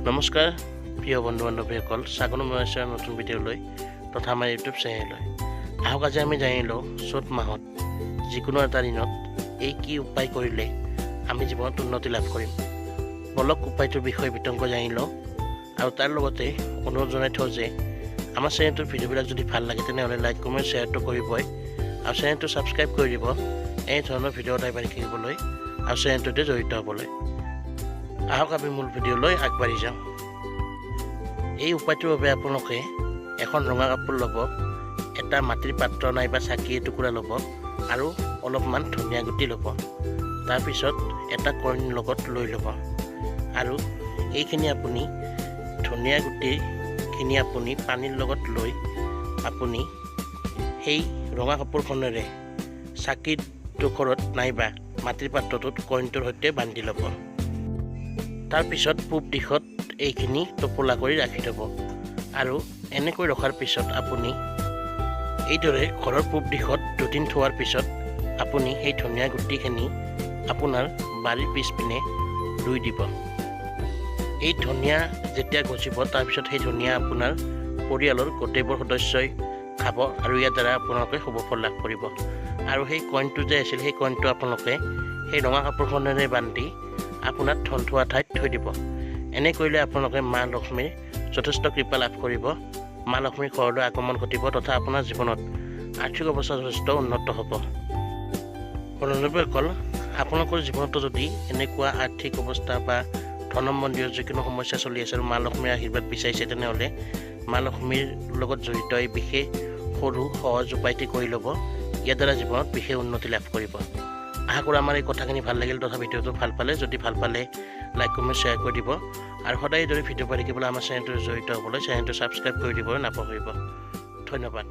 নমস্কাৰ প্ৰিয় বন্ধু বান্ধৱীসকল, স্বাগতম জনাইছোঁ নতুন ভিডিঅ'লৈ তথা আমাৰ ইউটিউব চেনেললৈ। আহক আজি আমি জানি লওঁ চ'ত মাহত যিকোনো এটা দিনত এই কি উপায় কৰিলে আমি জীৱনত উন্নতি লাভ কৰিম। বলক উপায়টোৰ বিষয়ে বিতংক জানি লওঁ আৰু তাৰ লগতে অনুৰোধ জনাই থওঁ যে আমাৰ চেনেলটোৰ ভিডিঅ'বিলাক যদি ভাল লাগে তেনেহ'লে লাইক, কমেণ্ট, শ্বেয়াৰটো কৰিবই আৰু চেনেলটো ছাবস্ক্ৰাইব কৰি দিব এনেধৰণৰ ভিডিঅ' সদায় পাই থাকিবলৈ আৰু চেনেলটোতে জড়িত হ'বলৈ। আহক আমি মূল ভিডিঅ'লৈ আগবাঢ়ি যাওঁ। এই উপায়টোৰ বাবে আপোনালোকে এখন ৰঙা কাপোৰ ল'ব, এটা মাটিৰ পাত্ৰ নাইবা চাকি এটুকুৰা ল'ব আৰু অলপমান ধনিয়া গুটি ল'ব। তাৰপিছত এটা কইন লগত লৈ ল'ব আৰু এইখিনি আপুনি ধনিয়া গুটিখিনি আপুনি পানীৰ লগত লৈ আপুনি সেই ৰঙা কাপোৰখনেৰে চাকিৰ ডোখৰত নাইবা মাটিৰ পাত্ৰটোত কইনটোৰ সৈতে বান্ধি ল'ব। তাৰপিছত পূব দিশত এইখিনি টোপোলা কৰি ৰাখি থ'ব আৰু এনেকৈ ৰখাৰ পিছত আপুনি এইদৰে ঘৰৰ পূব দিশত দুদিন থোৱাৰ পিছত আপুনি সেই ধনিয়া গুটিখিনি আপোনাৰ বাৰীৰ পিছপিনে ৰুই দিব। এই ধনিয়া যেতিয়া গজিব তাৰপিছত সেই ধনিয়া আপোনাৰ পৰিয়ালৰ গোটেইবোৰ সদস্যই খাব আৰু ইয়াৰ দ্বাৰা আপোনালোকে শুভ ফল লাভ কৰিব। আৰু সেই কইনটো যে আছিল সেই কইনটো আপোনালোকে সেই ৰঙা কাপোৰখনেৰে বান্ধি আপোনাৰ ধন থোৱা ঠাইত থৈ দিব। এনে কৰিলে আপোনালোকে মা লক্ষ্মীৰ যথেষ্ট কৃপা লাভ কৰিব, মা লক্ষ্মীৰ ঘৰলৈ আগমন ঘটিব তথা আপোনাৰ জীৱনত আৰ্থিক অৱস্থা যথেষ্ট উন্নত হ'ব। বন্ধুসকল, আপোনালোকৰ জীৱনতো যদি এনেকুৱা আৰ্থিক অৱস্থা বা ধন সম্বন্ধীয় যিকোনো সমস্যা চলি আছে আৰু মা লক্ষ্মীৰ আশীৰ্বাদ বিচাৰিছে তেনেহ'লে মা লক্ষ্মীৰ লগত জড়িত এই বিশেষ সৰু সহজ উপায়টি কৰি ল'ব। ইয়াৰ দ্বাৰা জীৱনত বিশেষ উন্নতি লাভ কৰিব। আশা কৰোঁ আমাৰ এই কথাখিনি ভাল লাগিল তথা ভিডিঅ'টো ভাল পালে। যদি ভাল পালে লাইক, কমেণ্ট, শ্বেয়াৰ কৰি দিব আৰু সদায় এইদৰে ভিডিঅ' পাই থাকিবলৈ আমাৰ চেনেলটো জড়িত হ'বলৈ চেনেলটো ছাবস্ক্ৰাইব কৰি দিব নাপাহৰিব। ধন্যবাদ।